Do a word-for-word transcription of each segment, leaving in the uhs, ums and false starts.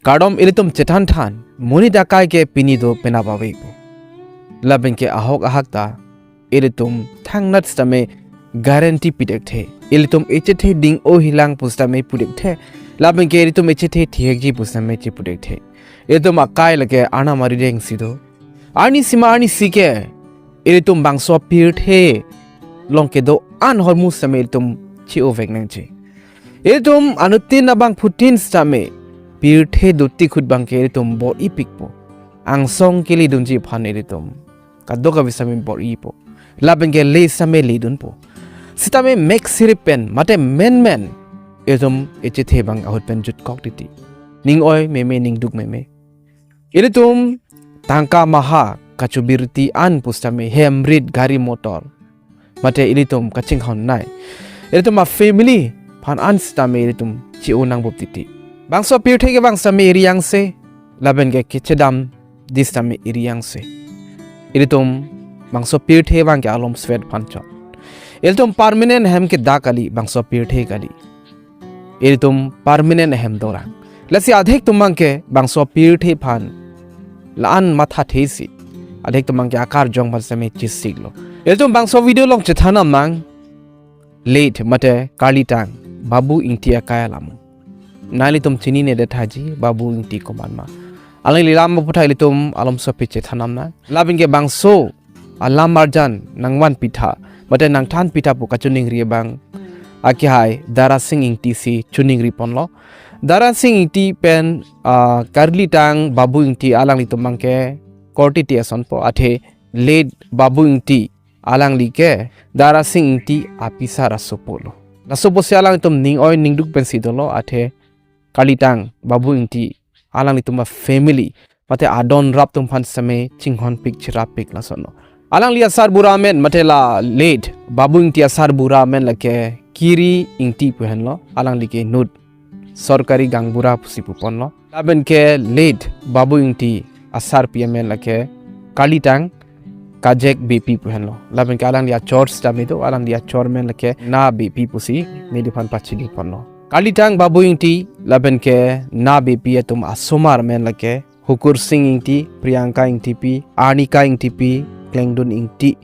Kardom, ilitum chethan than, monit akai ke pini do penap ave pu. Lapen ke ahok ahak ta ilitum thangnat sitame guarantee pidekthe. Ilitum echethe ding-o hilang pu sitame pudekthe. Lapen ke ilitum echethe thihekji pu sitame chepudekthe. Ilitum akai lake arnam arideng si do. Arnisi ma arnisi ke ilitum bangso pirthe along kedo-an ahormu sitame ilitum che-ovek nangji. Ilitum anuttin abangphutin sitame pirthe dotik ahut abang ke ilitum bor-ipikpo. Angsong keledunji aphan ilitum kadokave sitame bor-ipo. Lapen ke le sitame ledunpo. Sitame mek sirip pen mate menmen ilitum echethe abang ahut pen jutkok titi. Ning oi meme, ning duk meme. Ilitum tangka maha kachobirti an pu sitame hem rit gari motor mate ilitum kachinghon nai. Ilitum a-family aphan an sitame ilitum che-o nangbup titi. Bangso pirthe ke bang sitame eri angse, lapen ke kechedamde sitame eri angse. Ilitum bangso pirthe abang ke alomsvet aphan chot. Ilitum permanent ahem ke dak kali, bangso pirthe kali. Ilitum permanent ahem dorang. Lasi adhek atum abang ke bangso pirthe aphan la-an mathathe si, adhek atum abang ke akarjong aphan sitame chesiklo. Ilitum bangso video along chethan nang, late mate karlitang Babu Ingti akai alam. Nanglitum chinine det haji, Babu Ingti komat ma. Alangli alam aphuthak ilitum alomso pi chethan nang. Lapen ke bangso alam arjan nangvanpitha mate nangthanpitha pu kachiningri abang akehai Dara Sing Ingti si chiningri ponlo. Dara Sing Ingti pen, ah, karlitang Babu Ingti alanglitum abang ke korte-te asonpo, athe late Babu Ingti alangli ke Dara Sing Ingti apisar asopo lo. Laso apotsi alangtum ning oi ning duk pensi dolo, athe karlitang Babu Ingti alanglitum a-family mate adon rap atum aphan sitame chinghonpik cherapik lason lo. Alangli asarbura amen mate la late Babu Ingti asarbura amen lake Kiri Ingti pu henlo, alangli ke inut sorkari gaonbura pusi puponlo. Lapen ke late Babu Ingti asarpi amen lake karlitang Kajek Beypi pu henlo. Lapen ke alangli achor sitame do, alangli achor amen lake Na Beypi pusi neliphan pachini ponlo. Karlitang Babu Ingti lapen ke Na Beypi atum asomar amen lake Hukur Sing Ingti, Priyanka Ingtipi, Arnika Ingtipi, Klengdun Ingti.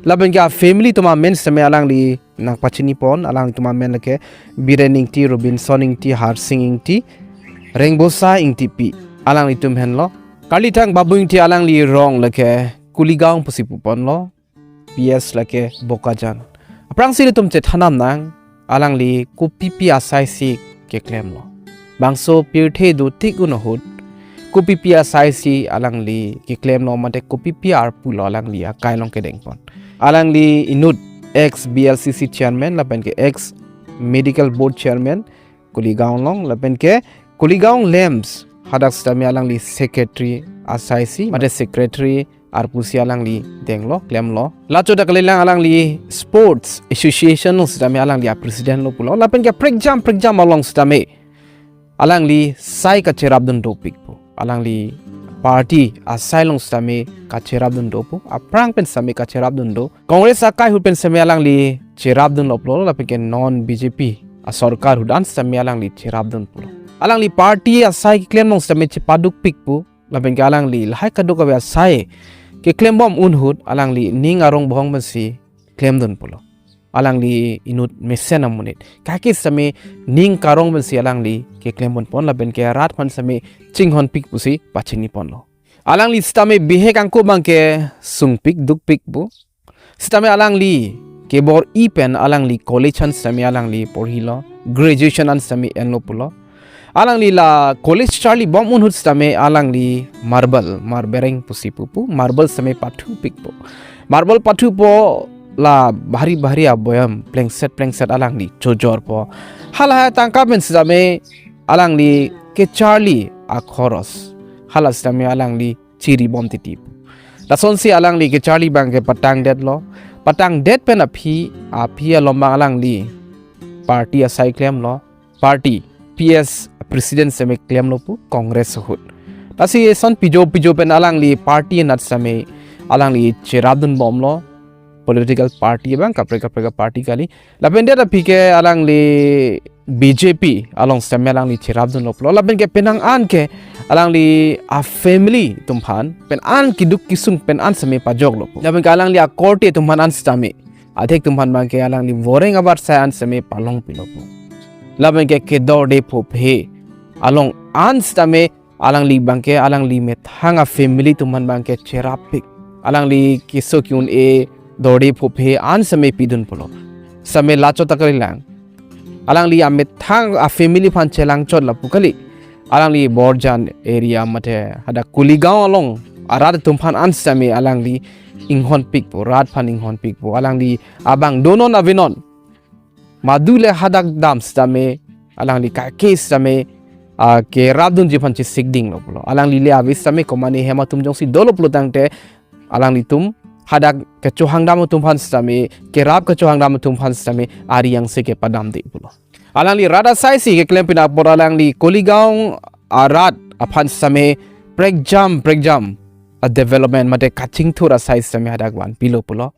Lapen ke a-family atum amen sitame alangli nangpachini pon, alanglitum amen lake Biren Ingti, Robinson Ingti, Harsing Ingti, Rengbosa Ingtipi. Alanglitum henlo. Karlitang Babu Ingti alangli rong lake Kuligaon pusi puponlo, P S lake Bokajan. Aphrangsi ilitum chethan nang, alangli kopipi asai si keklemlo. Bangso pirthe dotik un ahut kopipi asai si alangli keklemlo mate kopipi arpu lo alangli akai along kedeng pon. Alangli inut ex B L C C chairman lapen ke ex medical board chairman Kuligaon along, lapen ke Kuligaon LAMPS hadak sitame alangli secretary asai si mate secretary arpu si alangli denglo, klemlo. Laso adak kalilang alangli Sports Association along sitame alangli a-president lo pulo. Lapen ke prekjam prekjam along sitame alangli sai kacherapdun dopik pu. Alangli party asai along sitame kacherapdun do pu. Aphrang pen sitame kacherapdun do. Congress akai ahut pen sitame alangli cherapdunlo pulo, lapen ke non B J P asorkar ahut an sitame alangli cherapdun pulo. Alangli party asai keklem along sitame chepadukpik pu. Lapen ke alangli lahai kadokave asai keklembom un ahut alangli ning arong bohong pensi klemdun pulo. Alangli inut mesen amonit. Kaki sitame ning karong pensi alangli keklembom pon lapen ke rat aphan sitame chinghonpik pusi pachini ponlo. Alangli sitame bihek angko abang ke sungpik dukpik pu. Sitame alangli kebor-i pen alangli college an sitame alangli porhilo, graduation an sitame enlo pulo. Alangli la college charlibom un ahut sitame alangli marble, marbereng pusi pupo, marble sitame pathupikpo. Marble pathupo, la bhari bhari aboyam plengset plengset alangli chojorpo. Hala tangka pen sitame alangli kecharli akhoros, hala sitame alangli chiribom titi. Lasonsi alangli kecharli abang ke patangdetlo. Patangdet pen aphi, aphi along abang alangli party asai klemlo. Party P S president sitame klemlo pu Congress ahut. Lasi eson pijo pijo pen alangli party anat sitame alangli cherapdunbomlo. Political party abang kaprek kaprek party kali. Lapen det aphi ke alangli B J P along sitame alangli cherapdunlo pulo. Lapen ke penang an ke Alangli a family atum aphan pen an keduk kesung pen an sitame pajoklo pu. Lapen ke alangli akorte atum aphan an sitame, athek atum aphan abangke alangli voreng abar sai an sitame palongpilo pu. Lapen ke kedorde phophe along an sitame alangli abangke alangli methang a family atum aphan abangke cherapik. Alangli keso ke-un-e dorde phophe an sitame pidun pulo. Sitame lachot ta kalilang. Alangli amethang a family aphan chelangchot lapu kali. Alangli Borjan area mate hadak Kuligaon along arat atum aphan an sitame alangli inghonpikpo, rat aphan inghonpikpo. Alangli abang donon avenon madu le hadak dam sitame, alangli kake sitame, ah, kerapdunji aphan chesik dinglo pulo. Alangli le ave sitame komane hem atum jongsi dolo pulo tangte, alanglitum hadak kechohang dam atum aphan sitame, kerap kechohang dam atum aphan sitame, ari angse kepadamde pulo. Alangli rat asai si keklem pin apor alangli Kuligaon arat aphan sitame prekjam prekjam a development mate kachingthur asai sitame hadak vanpilo pulo.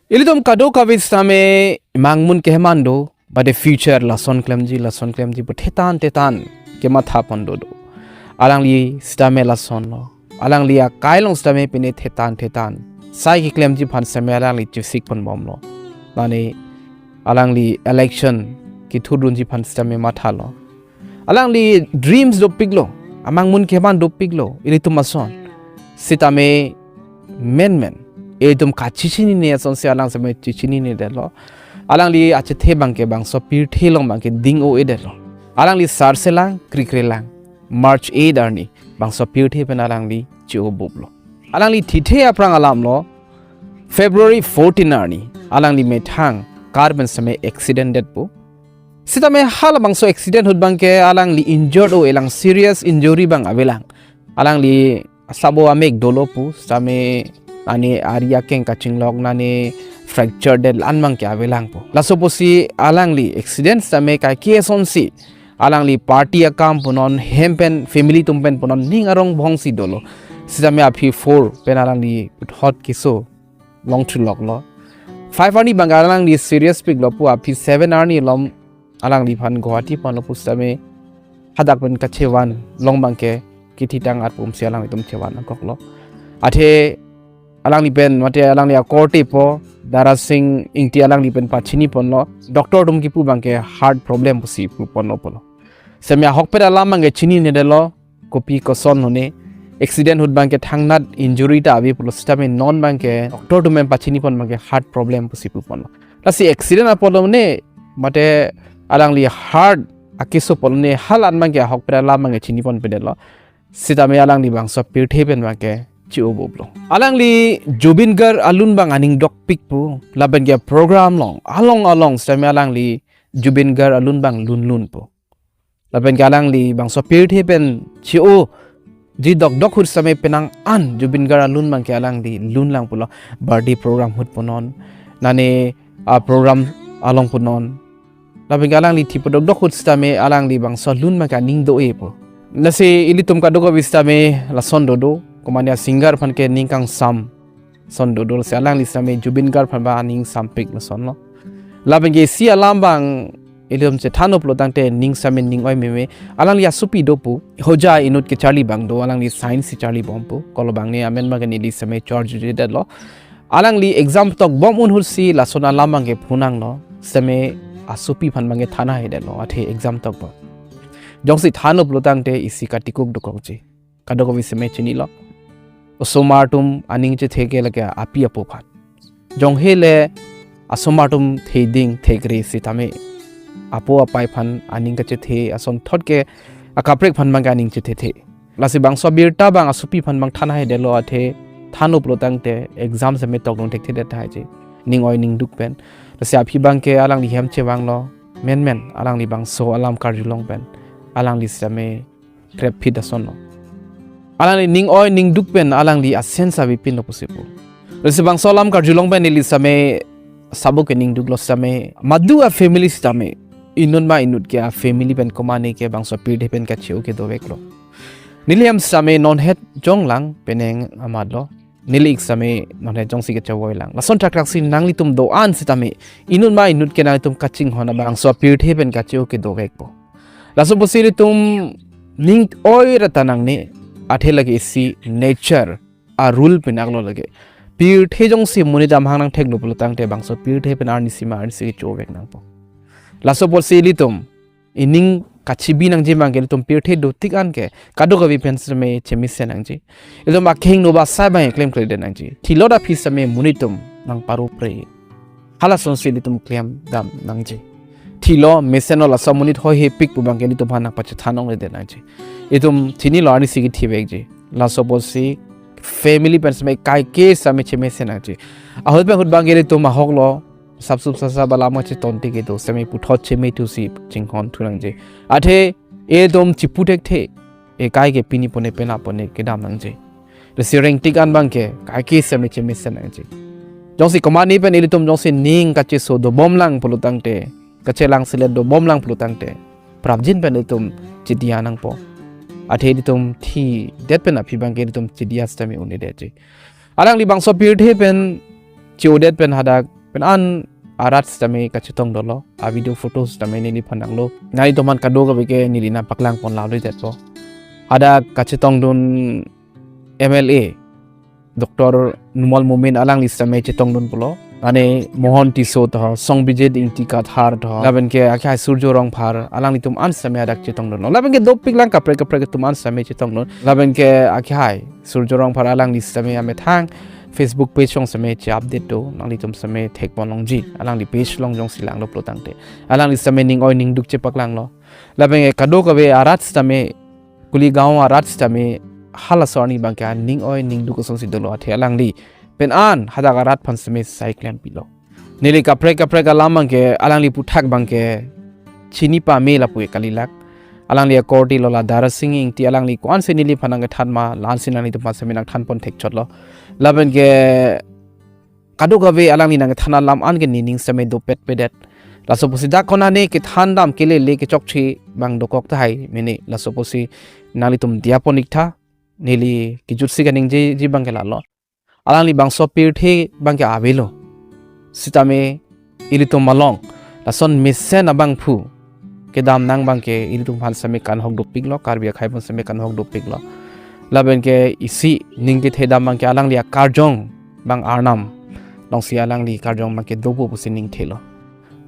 Ilitum kadokave sitame mangmun keheman do, mate future lason klemji, lason klemji pu thetan thetan kematha pon dodo. Alangli sitame lasonlo. Alangli akai along sitame pine thetan thetan sai keklemji aphan sitame alangli chesik ponbomlo. Mane alangli election kethurdunji aphan sitame mathalo. Alangli dreams dopiklo, amangmun keheman dopiklo, ilitum ason. Sitame menmen, ilitum kachechinine asonsi alang sitame chechininedetlo. Alangli achethe abangke bangso pirthe along abangke ding-o-edetlo. Alangli sarselang, krikrelang. March eight arni bangso pirthe pen alangli che-obuplo. Alangli thithe aphrang alamlo, February fourteen arni alangli methang car pen sitame accident detpo. Sitame halabangso accident ahut abangke alangli injured o-elang, serious injury abang avelang. Alangli sabo amek dolo pu, sitame nane ari akeng kachinglok, nane fracture det an abangke avelang pu. Laso pusi alangli accident sitame kaike asonsi alangli party akam punon, hem pen family atum pen punon, ning arong bhongsi dolo. Sitame aphi four pen alangli puthot keso longthu loklo. Five arni abang alangli serious piklo pu, aphi seven arni alom alangliphan Guwahati ponlo pu sitame hadak pen kachevan along abangke kithitang arpumsi alanglitum chevan nangkoklo. Athe alangli pen mate alangli akorte po Dara Singh Ingti alangli pen pachini ponlo. Doctor atum kipu abangke heart problem pusi pu ponlo pulo. Sitame ahokpet alam abangke chininedetlo, kopi koson hone, accident ahut abangke thangnat injury ta ave pulo, sitame non abangke doctor atum pen pachini pon abangke heart problem pusi pu ponlo. Lasi accident apotlo ne, mate alangli heart akeso apotlo ne, hala an abangke ahokpet alam abangke chini ponpedetlo. Sitame alangli bangso pirthe pen abangke che-obuplo. Alangli Zubeen Garg alun abang aning dokpik pu, lapen ke program along, along along sitame alangli Zubeen Garg alun abang lunlun pu. Lapen ke alangli bangso pirthe pen che-oji dokdok ahut sitame penang an Zubeen Garg alun abangke alangli lunlang pulo, birthday program ahut punon, nane a program along punon. Lapen ke alangli thipo dokdok ahut sitame alangli bangso alun abangke aning do-e pu. Lasi ilitum kadokave sitame lason dodo, komane a singer aphan ke ning kangsam ason dodo, lasi alangli sitame Zubeen Garg aphan abang aning sampik lasonlo. Lapen ke isi alam abang ilitum chethanoplo tangte ning sitame ning-oi meme. Alangli asopi do pu, Hoja inut kecharli abang do, alangli science si charlibom pu. Kolo abang ne amen abangke neli sitame chorjudedetlo. Alangli exam tokbom un ahut si lason alam abangke phunanglo. Sitame asopi aphan abangke than-a-hedetlo, athe exam tokbom. Jongsi thanoplo tangte isi katikuk dokokji. Kadokave sitame chinilo. Osomar atum aning chethe ke lake api apo aphan. Jonghe le asomar atum theding thekre sitame apo apai aphan aning kachethe asonthot ke akaprek aphan abangke aning chethethe. Lasi bangso abirta abang asopi aphan abang than-a-hedetlo, athe thanoplo tangte exam sitame tokdun thekthedet tahai je. Ning-oi ningduk pen. Lasi aphi abangke alangli hem chevanglo. Menmen alangli bangso alam karjulong pen alangli sitame krepphit asonlo. Alangli ning-oi ningduk pen alangli asen sa bipinlo pusi pu. Lasi bangso alam karjulong pen neli sitame sabo ke ningduklo sitame, madu a family sitame, inut ma inut ke a family pen komane ke bangso pirthe pen kache-o ke doveklo. Neli hem sitame non het jonglang penang amatlo. Neli ik sitame non het jongsi kachevoi lang. Lason thakthak si nanglitum do-an sitame, inut ma inut ke nanglitum kachinghon abangso pirthe pen kache-o ke dovekpo. Laso pusi ilitum ning oi ra ta nangne, athe lake isi nature a rule pinak lo lake. Pirthe jongsi monit amahang nangtheklo pulo tangte bangso pirthe pen arnisi ma arnisi kechovek nangpo. Laso apotsi ilitum ining kachibi nangji abangke ilitum pirthe dotik an ke kadokave pen seme chemesen nangji. Ilitum akheng no ba sai abang klemkledet nangji. Thilo ta aphi seme monit atum nangparo pre. Halasonsi ilitum klem dam nangji. Thilo mesen lo laso amonit hoi hepik pu abangke ilitum aphan nangpachethan ongledet nangji. Itum chinilo arnisi kethivekji. Laso apotsi family pen seme kaike seme chemesen nangji. Ahut pen ahut abangke ilitum ahok lo sapsup sasa balam kacheton tik kedo seme puthot chemethusi chinghon thu nangji. Athe itum chipu thekthe, ekai ke pini pone penap pone kedam nangji. Lasi rengtik an abangke kaike seme chemesen nangji. Jongsi komatne pen ilitum jongsi ning kacheso dobom lang pulo tangte, kachelang selet dobom lang pulo tangte, prapjin pen ilitum chedia nangpo. Athe ilitum thidet pen aphi abangke ilitum chedia sitame un-edetji. Alangli bangso pirthe pen che-odet pen hadak pen an arat sitame kachetong dolo, a video photos sitame neliphan nanglo. Nanglitum aphan kadokave ke neli nangpaklang pon lalo detpo. Hadak kachetongdun M L A Doctor Numal Momin alangli sitame chetongdun pulo. Ane Mohon Tisso to, Songbijit Ingti Kathar to, lapen ke akhai Surjo Rongphar, alanglitum an sitame hadak chetongdunlo. Lapen ke dopik lang kaprek kaprek atum an sitame chetongdun. Lapen ke akhai Surjo Rongphar alangli sitame amethang Facebook page along sitame che-update do, nanglitum sitame thek pon longji. Alangli page along jongsi langlo pulo tangte, alangli sitame ning oi ning duk chepaklanglo. Lapen ke kadokave arat sitame, Kuligaon arat sitame halaso arni abangke ning oi ning duk asonsi dolo, athe alangli pen an hadak arat aphan sitame sai klempilo. Neli kaprek kaprek alam abangke alangli aputhak abangke chini pame lapu kalilak. Alangli akorte lo la Dara Sing Ingti, alangli ko-ansi neliphan nangkethan ma, la-ansi nanglitum aphan sitame nangthan pon thekchotlo. Lapen ke kadokave alangli nangkethan alam an ke nening sitame dopetpedet. Laso apotsi dak konane kethan dam kelele kechokche abang dokok tahai mene. Laso apotsi nanglitum dia pon iktha, neli kejutsi kaningjeji abangke lalo. Alangli bangso pirthe abangke avelo. Sitame ilitum along lason mesen abangphu kedam nang abangke ilitum aphan sitame kanghok dopiklo, Karbi akhai aphan sitame kanghok dopiklo. Lapen ke isi ning kethe dam abangke alangli akarjong abang arnam alongsi alangli akarjong abangke dopo pusi ning thelo.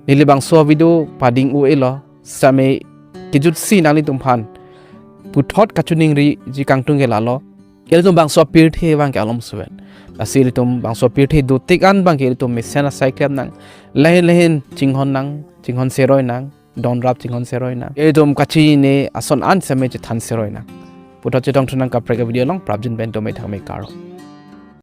Neli bangso video pading u-elo, sitame kejutsi nanglitum aphan puthot kachiningriji kangtung ke lalo. Ilitum bangso pirthe abangke alom suven. Lasi ilitum bangso pirthe dotik an abangke ilitum mesen asai klem nang. Lahin lahin chinghon nang, chinghon seroi nang, donrap chinghon seroi nang. Ilitum kachini ason an sitame chethan seroi nang. Puthot chetongthu nang kaprek video along, prapjin pen dome thangme karo.